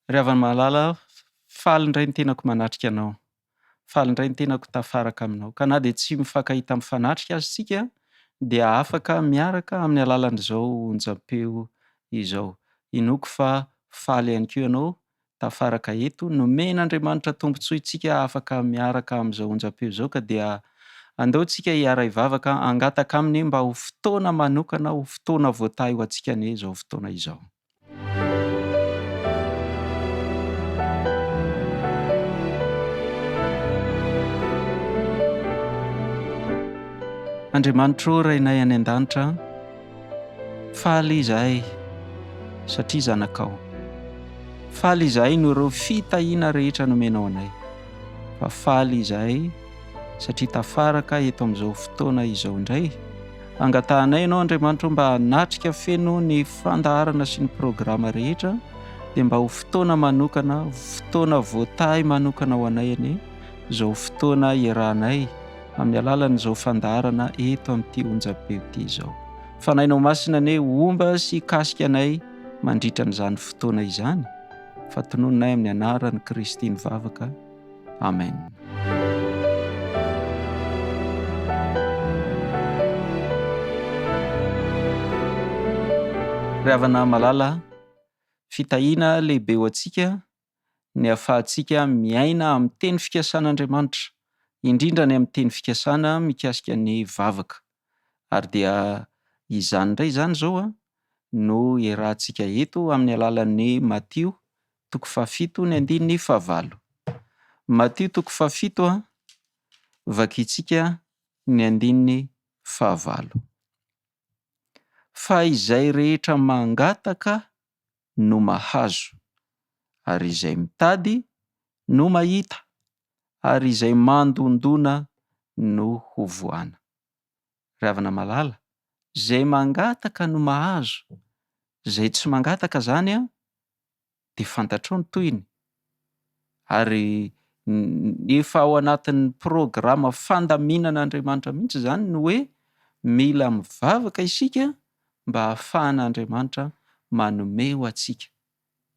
Ry havana malala, faly indray ny tenako manatrika anao. Faly indray ny tenako tafaraka aminao. Ka na dia tsy mifankahita mifanatrika aza isika dia afaka miaraka amin'ny alalan'izao onjam-peo izao. Inoako fa faly ihany koa ianao tafaraka eto. Nomen'Andriamanitra tombontsoa isika afaka miaraka amin'izao onjam-peo izao ka dia andao isika hiara-hivavaka hangataka Aminy mba ho fotoana manokana, ho fotoana voatahy ho antsika anie izao fotoana izao. Andriamanitro Rainay any an-danitra, faly izahay satria zanakao. Faly izahay noho ireo fitahiana rehetra nomenao anay. Fa faly izahay satria tafaraka eto amin'izao fotoana izao indray. Angatahanay Ianao Andriamanitra o mba hanatrika feno ny fandaharana sy ny programa rehetra dia mba ho fotoana manokana, fotoana voatahy manokana ho anay anie izao fotoana iarahanay amin'ny alalan'izao fandaharana eto amin'ity onjam-peo ity izao. Fanahinao Masina anie homba sy hikasika anay mandritra an'izany fotoana izany fa tononinay amin'ny anaran'i Kristy ny vavaka. Amen. Ry havana malala, fitahiana lehibe ho antsika ny ahafahantsika miaina amin'ny teny fikasan'Andriamanitra, indrindra ny amin'ny teny fikasana mikasika ny vavaka. Ary dia izany indray izany izao no iarahantsika eto amin'ny alalan'ny Matio toko fahafito ny andininy fahavalo. Matio toko fahafito vakintsika ny andininy fahavalo. Fa izay rehetra mangataka no mahazo, ary izay mitady no mahita, ary izay mandondona no hovohana. Ry havana malala, izay mangataka no mahazo, izay tsy mangataka izany an, dia fantatrao ny tohiny. Ary efa ao anatin'ny programa fandaminan'Andriamanitra mihitsy izany ny hoe mila mivavaka isika mba hahafahan'Andriamanitra manome ho antsika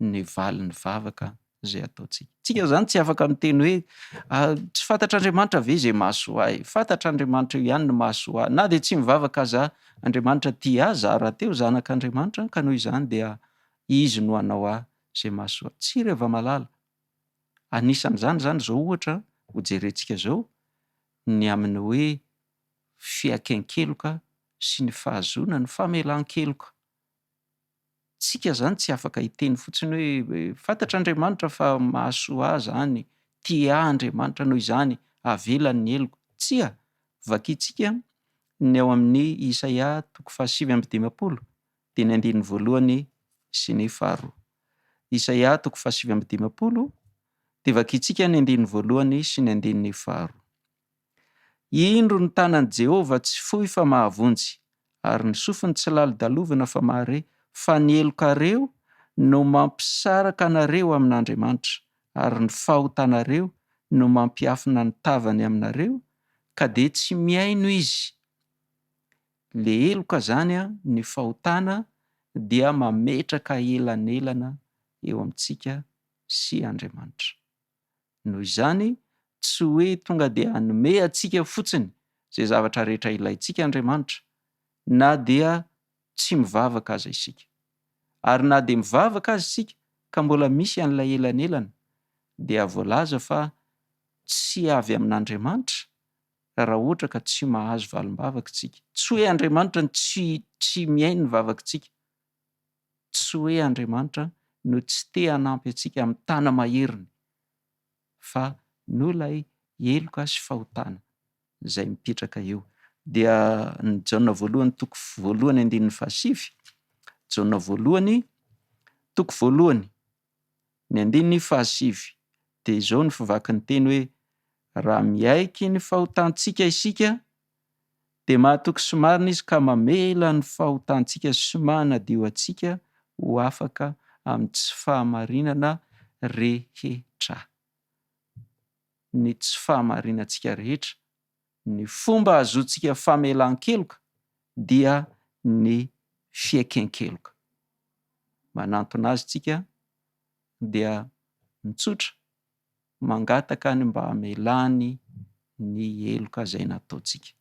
ny valin'ny vavaka izay ataontsika. Tsika izany tsy afaka miteny hoe ah, tsy fantatr'Andriamanitra ve izay mahasoa ahy? Fantatr'Andriamanitra eo ihany ny mahasoa ahy. Na dia tsy mivavaka aza Andriamanitra tia ahy, za rahateo zanak'Andriamanitra ka noho izany dia Izy no hanao ahy izay mahasoa. Tsia ry hava-malala. Anisan'izany izany izao ohatra hojerentsika izao ny amin'ny hoe fiaken-keloka sy ny fahazoana ny famelan-keloka. Tsika izany tsy afaka hiteny fotsiny hoe fantatr'Andriamanitra fa mahasoa ahy izany, tia ahy Andriamanitra noho izany avelany ny heloko. Tsia! Vakintsika ny ao amin'ny Isaia toko fahasivy amby 50 dia ny andininy voalohany sy ny faharoa. Isaia toko fahasivy amby 50 dia vakintsika ny andininy voalohany sy ny andininy faharoa. Indro ny tanan'i Jehovah tsy fohy fa mahavonjy, ary ny sofiny tsy lalodalovana fa mahare, fa ny helokareo no mampisaraka anareo amin'Andriamanitra, ary ny fahotanareo no mampiafina ny tavany aminareo, ka dia tsy mihaino Izy. Le heloka zany an, ny fahotana dia mametraka elanelana eo amintsika sy Andriamanitra. Noho izany, tsy hoe tonga dia hanome antsika fotsiny izay zavatra rehetra ilaintsika Andriamanitra, na dia tsy mivavaka aza isika. Ary na dia mivavaka aza isika ka mbola misy an'ilay elanelana, dia voalaza fa tsy avy amin'Andriamanitra raha ohatra ka tsy mahazo valim-bavaka isika. Tsy hoe Andriamanitra no tsy tsy mihaino ny vavakitsika. Tsy hoe Andriamanitra no tsy te hanampy antsika amin'ny tana-maheriny fa noho ilay heloka sy fahotana izay mipetraka eo. Dia ny Jaona voalohany toko voalohany andininy fahasivy, Jaona voalohany toko voalohany ny andininy fahasivy dia izao ny fivakin'ny teny hoe raha miaiky ny fahotantsika isika dia mahatoky sy marina Izy ka mamela ny fahotantsika sy manadio antsika ho afaka amin'ny tsy fahamarinana rehetra. Ny tsy fahamarinantsika rehetra, ny fomba ahazoantsika famelan-keloka dia ny fiaiken-keloka. Manantona Azy tsika. Dia mitsotra, mangataka ny mba hamelany ny heloka izay nataontsika.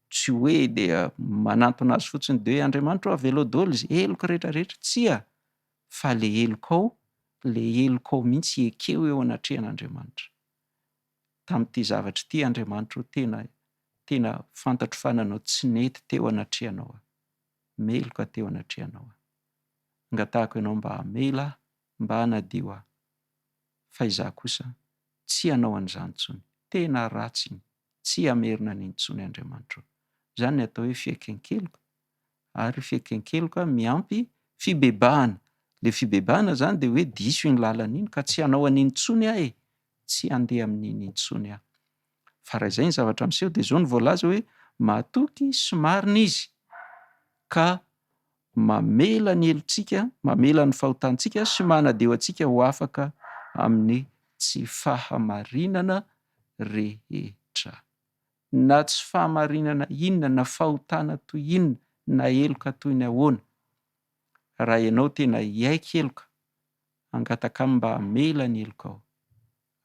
Tsy hoe dia manantona azy fotsiny dia hoe Andriamanitra ô avelao daholo izay heloka rehetra rehetra. Tsia, fa le helokao, le helokao mihitsy ekeo eo anatrehan'Andriamanitra. Tamin'ity zavatra ity Andriamanitra ô tena tena fantatro fa nanao tsy nety teo anatrehanao aho. Meloka teo anatrehanao aho. Angatahako ianao mba hamela ahy, mba hanadio ahy. Fa izaho kosa tsy hanao an'izany intsony. Tena ratsy iny. Tsy hamerina an'iny intsony Andriamanitra ô. Izany ny atao hoe fiaiken-keloka. Ary fiaiken-keloka miampy fibebahana. Ilay fibebahana izany dia hoe diso iny lalana iny ka tsy hanao an'iny intsony aho e. Tsy handeha amin'iny intsony aho. Fa raha izay ny zavatra miseho dia izao no voalaza hoe mahatoky sy marina izy ka mamela ny helotsika, mamela ny fahotantsika sy manadio antsika ho afaka amin'ny tsy fahamarinana rehetra. Na tsy fahamarinana inona, na fahotana toy inona, na heloka toy ny ahoana, raha ianao tena hiaiky heloka, hangataka aminy mba hamela ny helokao,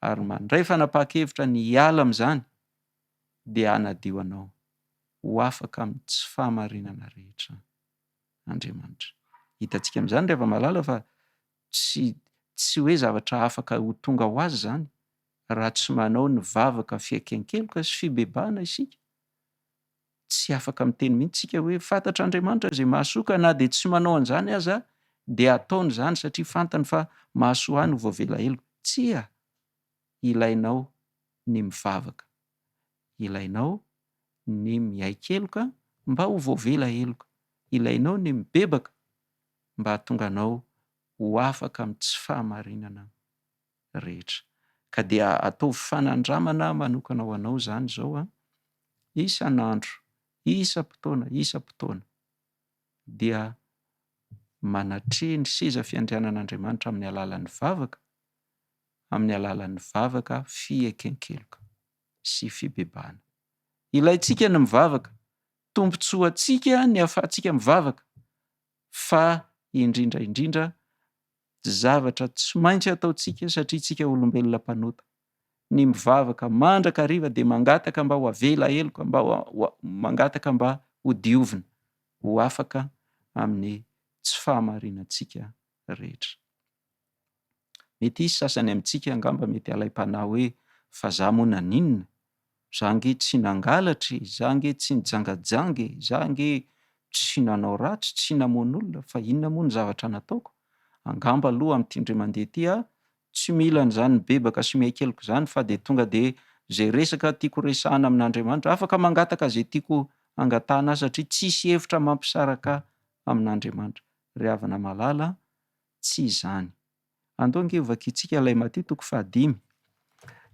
ary mandray fanapahan-kevitra ny hiala amin'izany, dia hanadio anao ho afaka amin'ny tsy fahamarinana rehetra Andriamanitra. Hitantsika amin'izany ry hava-malala fa tsy tsy hoe zavatra afaka ho tonga ho azy izany raha tsy manao ny vavaka fiaiken-keloka sy fibebahana isika. Tsy afaka miteny mihitsy isika hoe fantatr'Andriamanitra izay mahasoa ka na dia tsy manao an'izany aza dia ataony izany satria fantany fa mahasoa ahy no voavela heloka. Tsia! Ilainao ny mivavaka. Ilainao ny miaiky heloka mba ho voavela heloka. Ilainao ny mibebaka mba hahatonga anao ho afaka amin'ny tsy fahamarinana rehetra. Ka dia ataovy fanandramana manokana ho anao izany izao an! Isan'andro, isam-potoana, isam-potoana dia manatreha ny seza fiandrianan'Andriamanitra amin'ny alalan'ny vavaka, amin'ny alalan'ny vavaka fieken-keloka sy fibebahana. Ilaintsika ny mivavaka, tombontsoantsika ny ahafahantsika mivavaka, fa indrindra indrindra zavatra tsy maintsy ataontsika satria tsika olombelona mpanota. Ny mivavaka mandrakariva dia mangataka mba ho avela heloka, mba mangataka mba ho diovina, ho afaka amin'ny tsy fahamarinantsika rehetra. Mety hisy sasany amintsika angamba mety halaim-panahy hoe fa za moa naninona? Za ange tsy nangalatra e, za ange tsy nijangajanga e, za ange tsy nanao ratsy, tsy namono olona fa inona moa ny zavatra nataoko? Angamba aloha amin'ity indray mandeha ity aho tsy mila an'izany mibebaka sy miaiky heloka izany fa dia tonga dia izay resaka tiako resahana amin'Andriamanitra, afaka mangataka izay tiako hangatahana aho satria tsisy hevitra mampisaraka ahy amin'Andriamanitra. Ry havana malala a, tsy izany. Andao ange hovakintsika ilay Matio toko fahadimy.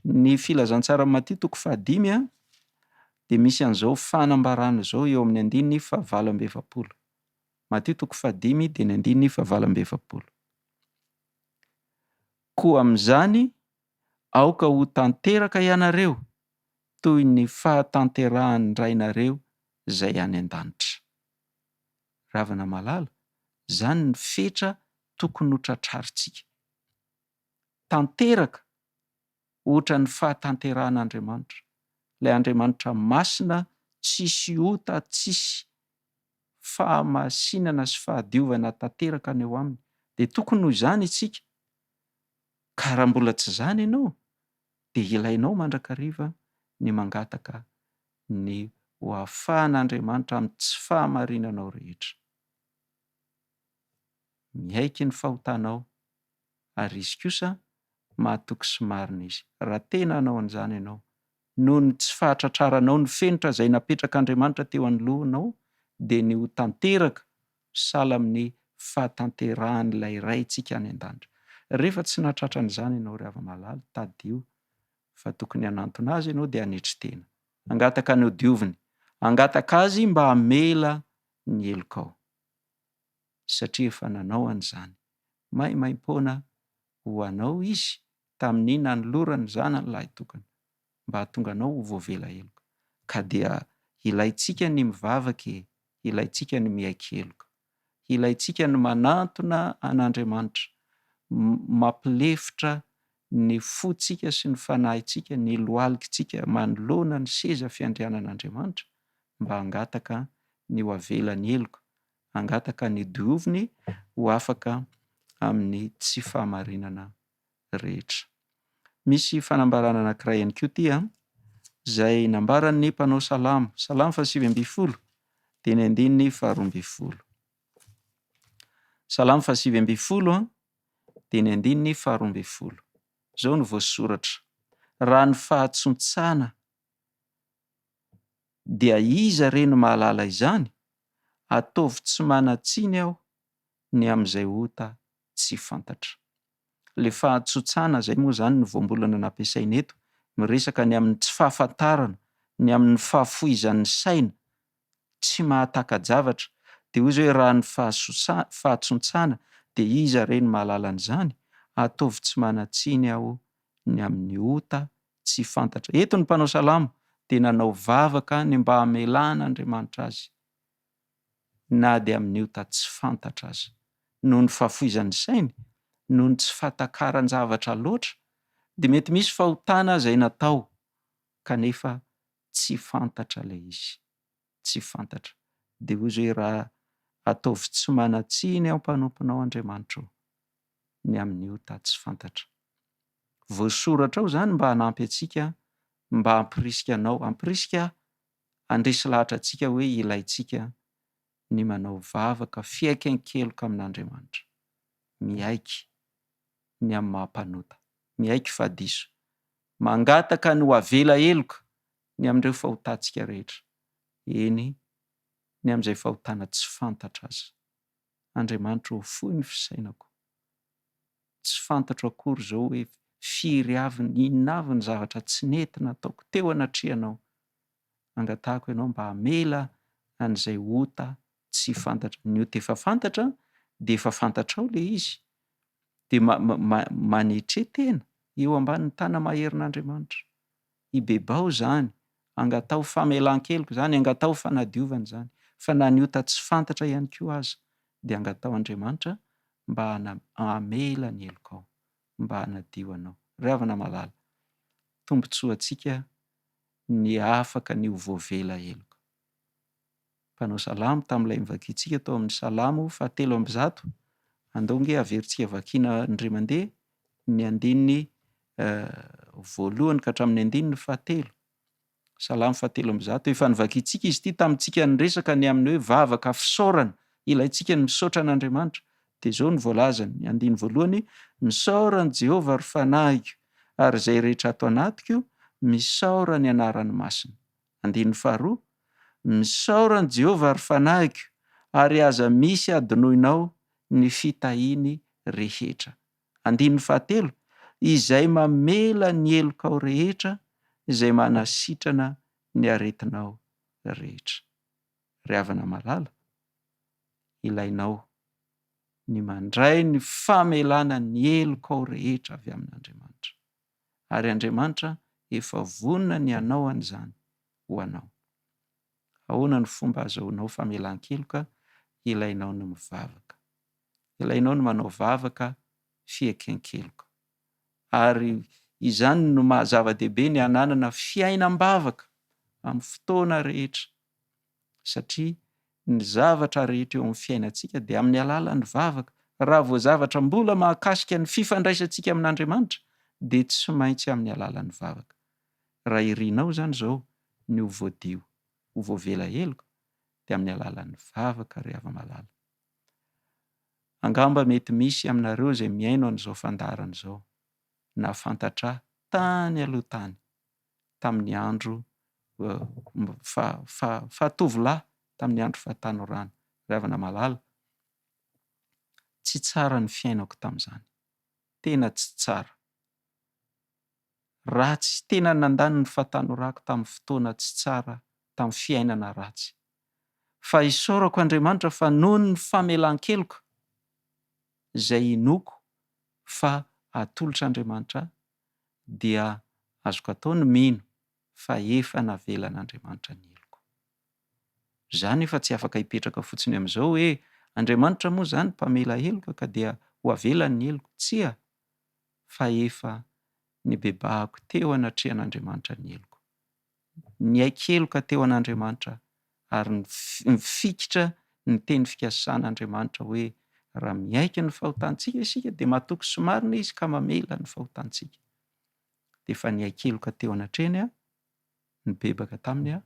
Ny filazantsaran'i Matio toko fahadimy dia misy an'izao fanambarana izao eo amin'ny andininy fahavalo amby 40. Matio toko fahadimy dia ny andininy fahavalo amby 40. Koa amin'izany aoka ho tanteraka ianareo toy ny fahatanterahan'ny Rainareo izay any an-danitra. Ravana malala, izany ny fetra tokony ho tratrarintsika. Tanteraka ohatran'ny fahatanterahan'Andriamanitra, ilay Andriamanitra masina tsisy ota, tsisy fahamasinana sy fahadiovana tanteraka ny eo aminy. Dia tokony ho izany isika. Ka raha mbola tsy izany ianao, dia ilainao mandrakariva ny mangataka ny ho ahafahan'Andriamanitra amin'ny tsy fahamarinanao rehetra. Miaiky ny fahotanao, ary Izy kosa mahatoky sy marina Izy. Raha tena hanao an'izany ianao, noho ny tsy fahatratraranao ny fenitra izay napetrak'Andriamanitra teo anoloanao, dia ny ho tanteraka sahala amin'ny fahatanterahan'ilay Raintsika any an-danitra. Rehefa tsy nahatratra an'izany ianao ry hava-malala, tadidio fa tokony hanantona Azy ianao dia hanetry tena. Hangataka ny hodioviny. Hangataka Azy mba hamela ny helokao. Satria efa nanao an'izany maimaimpoana ho anao Izy tamin'ny nanolorany ny Zanany lahitokana mba hahatonga anao ho voavela heloka. Ka dia ilaintsika ny mivavaka e, ilaintsika ny miaiky heloka. Ilaintsika ny manantona an'Andriamanitra. mampilefitra ny fontsika sy ny fanahintsika, ny lohalikitsika manoloana ny seza fiandrianan'Andriamanitra mba hangataka ny ho avelany heloka, hangataka ny dioviny ho afaka amin'ny tsy fahamarinana rehetra. Misy fanambarana anankiray ihany koa ity an, izay nambaran'ny mpanao salamo, Salamo fahasivy ambin'ny folo, dia ny andininy faharoa ambin'ny folo. Salamo fahasivy ambin'ny folo an, dia ny andininy faharoa ambin'ny folo. Izao no voasoratra, Raha ny fahatsontsana dia iza re no mahalala izany? Ataovy tsy manan-tsiny aho ny amin'izay ota tsy fantatra. Ilay fahatsotsana izay moa izany no voambolana nampiasaina eto, miresaka ny amin'ny tsy fahafantarana, ny amin'ny fahafohizan'ny saina, tsy mahataka-javatra. Dia hoy izy hoe raha ny fahatsontsana dia iza re no mahalala an'izany? Ataovy tsy manan-tsiny aho ny amin'ny ota tsy fantatra. Eto ny mpanao salamo dia nanao vavaka ny mba hamelan'Andriamanitra azy na dia amin'ny ota tsy fantatra aza. Noho ny fahafoizan'ny sainy, noho ny tsy fahatakaran-javatra loatra, dia mety misy fahotana izay natao kanefa tsy fantatra ilay izy. Tsy fantatra. Dia hoy izy hoe raha ataovy tsy manan-tsiny aho mpanomponao Andriamanitra ô, ny amin'ny ota tsy fantatra. Voasoratra ao izany mba hanampy antsika, mba hampirisika anao, hampirisika ahy, handresy lahatra antsika hoe ilaintsika ny manao vavaka fiaiken-keloka amin'Andriamanitra, miaiky ny amin'ny maha mpanota, miaiky fa diso, mangataka ny ho avela heloka ny amin'ireo fahotantsika rehetra, eny, ny amin'izay fahotana tsy fantatra aza. Andriamanitra ô, fohy ny fisainako. Tsy fantatro akory izao hoe firy avy, inona avy ny zavatra tsy nety nataoko teo anatrehanao. Angatahako Ianao mba hamela an'izay ota tsy fantatra. Ny ota efa fantatra dia efa fantatrao ilay izy. Dia manetre tena eo ambanin'ny tana-maherin'Andriamanitra. Ibebaho izany, angataho famelan-keloka izany, angataho fanadiovana izany. Fa na ny ota tsy fantatra ihany koa aza dia angataho Andriamanitra mba hamela ny helokao, mba hanadio anao. Ry havana malala, tombontsoantsika ny afaka ny ho voavela heloka. Mpanao salamo tamin'ilay novakintsika tao amin'ny Salamo fahatelo amby zato, andao ange haverintsika vakiana indray mandeha ny andininy voalohany ka hatramin'ny andininy fahatelo. Salamo fahatelo amby zato. Efa novakintsika izy ity tamintsika niresaka ny amin'ny hoe vavaka fisaorana. Ilaintsika ny misaotra an'Andriamanitra. Dia izao no voalazany, ny andininy voalohany, Misaora an'i Jehovah, ry fanahiko, ary izay rehetra ato anatiko, misaora ny anarany masina. Andininy faharoa, Misaora an'i Jehovah, ry fanahiko, ary aza misy hadinoinao ny fitahiany rehetra. Andininy fahatelo, Izay mamela ny helokao rehetra, izay manasitrana ny aretinao rehetra. Ry havana malala, ilainao ny mandray ny famelana ny helokao rehetra avy amin'Andriamanitra. Ary Andriamanitra efa vonona ny hanao an'izany ho anao. Ahoana no fomba azahoanao famelan-keloka? Ilainao ny mivavaka. Ilainao ny manao vavaka fieken-keloka. Ary izany no maha zava-dehibe ny hananana fiainam-bavaka amin'ny fotoana rehetra, satria ny zavatra rehetra eo amin'ny fiainantsika dia amin'ny alalan'ny vavaka. Raha vao zavatra mbola mahakasika ny fifandraisantsika amin'Andriamanitra dia tsy maintsy amin'ny alalan'ny vavaka. Raha irinao izany izao ny ho voadio, ho voavela heloka dia amin'ny alalan'ny vavaka ry hava-malala. Angamba mety misy aminareo izay mihaino an'izao fandaharana izao nahafantatra ahy tany aloha tany, tamin'ny andro faha-tovolahy, tamin'ny andro fahatanorana. Ry havana malala, tsy tsara ny fiainako tamin'izany. Tena tsy tsara. Ratsy, tena nandany ny fahatanorako tamin'ny fotoana tsy tsara, tamin'ny fiainana ratsy. Fa isaorako Andriamanitra fa noho ny famelan-keloka izay inoako fa atolotr'Andriamanitra ahy dia azoko atao ny mino fa efa navelan'Andriamanitra ny heloko. Za nefa tsy afaka hipetraka fotsiny amin'izao hoe Andriamanitra moa izany mpamela heloka ka dia ho avelany ny heloko. Tsia, fa efa nibebahako teo anatrehan'Andriamanitra ny heloko. Niaiky heloka teo an'Andriamanitra ary nifikitra ny teny fikasan'Andriamanitra hoe raha miaiky ny fahotantsika isika dia matoky sy marina Izy ka mamela ny fahotantsika. Dia efa niaiky heloka teo anatrehany aho, nibebaka taminy aho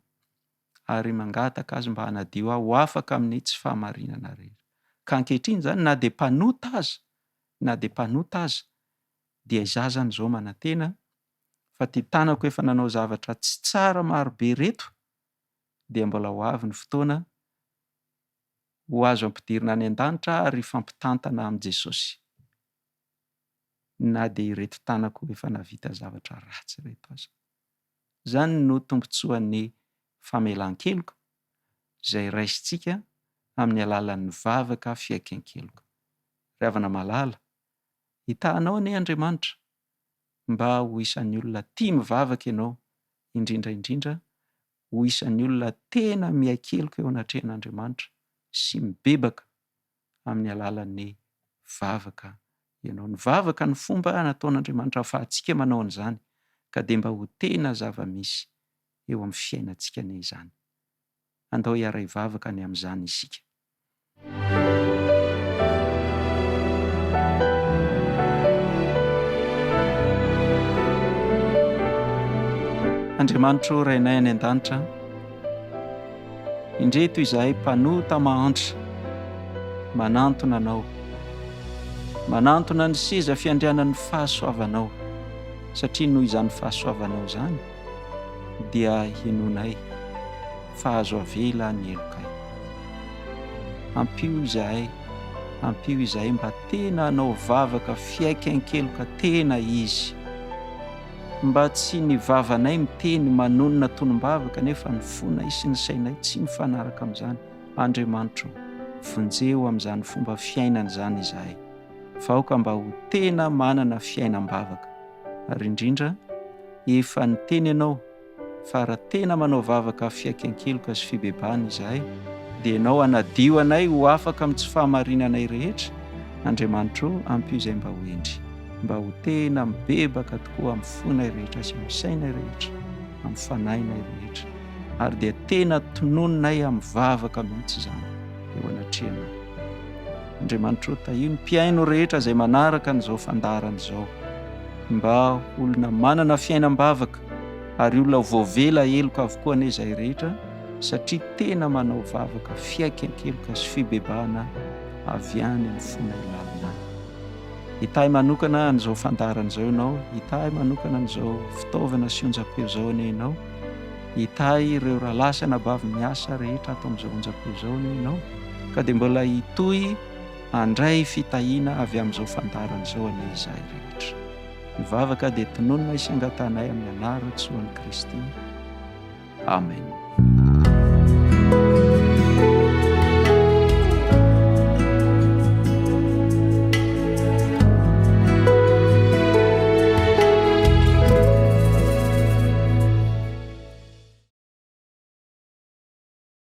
ary mangataka Azy mba hanadio ahy ho afaka amin'ny tsy fahamarinana rehetra. Ka ankehitriny izany na dia mpanota aza, na dia mpanota aza dia izaho izany izao manantena fa ty tanako efa nanao zavatra tsy tsara marobe ireto dia mbola ho avy ny fotoana ho azo ampidirina any an-danitra ary hifampitantana amin'i Jesosy na dia ireto tanako efa nahavita zavatra ratsy ireto aza. Izany no tombontsoan'ny famelan-keloka izay raisintsika amin'ny alalan'ny vavaka fiaiken-keloka. Ry havana malala, hitahanao anie Andriamanitra mba ho isan'ny olona tia mivavaka ianao, indrindra indrindra ho isan'ny olona tena miaiky heloka eo anatrehan'Andriamanitra sy mibebaka amin'ny alalan'ny vavaka ianao. Ny vavaka no fomba nataon'Andriamanitra ahafahantsika manao an'izany, ka dia mba ho tena zava-misy eo amin'ny fiainantsika anie izany. Andao hiara-hivavaka ny amin'izany isika. Andriamanitro Rainay any an-danitra, indreto izahay mpanota mahantra manantona Anao, manantona ny seza fiandrianan'ny fahasoavanao, satria noho izany fahasoavanao izany dia henoinay fa azo avela ny helokay. Ampio izahay, ampio izahay mba tena hanao vavaka fiaiken-keloka tena izy. Mba tsy ny vavanay miteny manonona tonom-bavaka nefa ny fonay sy ny sainay tsy mifanaraka amin'izany. Andriamanitro, vonjeo amin'izany fomba fiainana izany izahay. Fa aoka mba ho tena manana fiainam-bavaka. Ary indrindra, efa niteny Ianao fa raha tena manao vavaka fiaiken-keloka sy fibebahana izahay, dia Ianao hanadio anay ho afaka amin'ny tsy fahamarinanay rehetra, Andriamanitro ô, ampio izay mba ho hendry, mba ho tena mibebaka tokoa amin'ny fonay rehetra sy amin'ny sainay rehetra, amin'ny fanahinay rehetra, ary dia tena tononinay amin'ny vavaka mihitsy izany eo anatrehanao. Andriamanitro ô, tahio ny mpihaino rehetra izay manaraka an'izao fandaharana izao, mba ho olona manana fiainam-bavaka, ary olona voavela heloka avokoa anie izahay rehetra satria tena manao vavaka fiaiken-keloka sy fibebahana avy any amin'ny fonay lalina any. Hitahy manokana an'izao fandaharana izao ianao, hitahy manokana an'izao fitaovana sy onjam-peo izao anie ianao, hitahy ireo rahalahy sy anabavy miasa rehetra ato amin'izao onjam-peo izao anie ianao, ka dia mbola hitohy handray fitahiana avy amin'izao fandaharana izao anie izahay rehetra. Ny vavaka dia tononina sy angatahanay amin'ny anaran-tsoan'i Kristy. Amen.